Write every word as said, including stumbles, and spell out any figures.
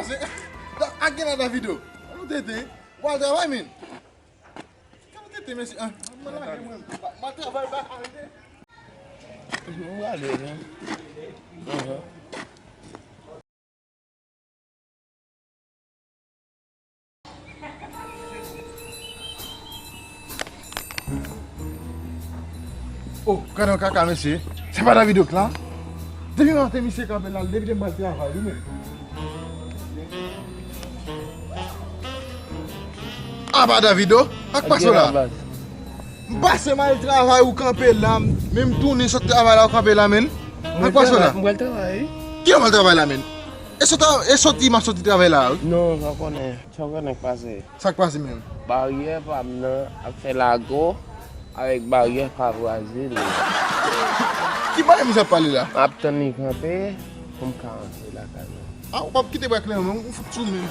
Se, a gen la Davido. Ou tete. Ou al travay, men. Kè ou tete, mesye. Ah, mwen lage mwen. M al travay, ba arete. Mwen ale, men. Oh, gade yon kaka, mesye. Se pa Davido k la? Depi maten, misye kanpe la, depi demen m al travay, wi, men. A pa Davido? Sa k pase w la? M pase m al travay, ou kanpe la, men m tounen sot travay la, ou kanpe la, men. Sa k pase w la? M pral travay. Kilè w pral travay la, men? E sot, e soti, m ap soti travay la, wi. Non, sa w konnen. Sa w konnen k pase? Sa k pase menm? Baryè pa m nan ap fè lago avèk baryè pa vwazin li. Ki baryè misye ap pale la? M ap tann li kanpe pou m ka antre lakay mwen. Ah, ou p ap kite bwa kleren, non? Ou fout sou menm.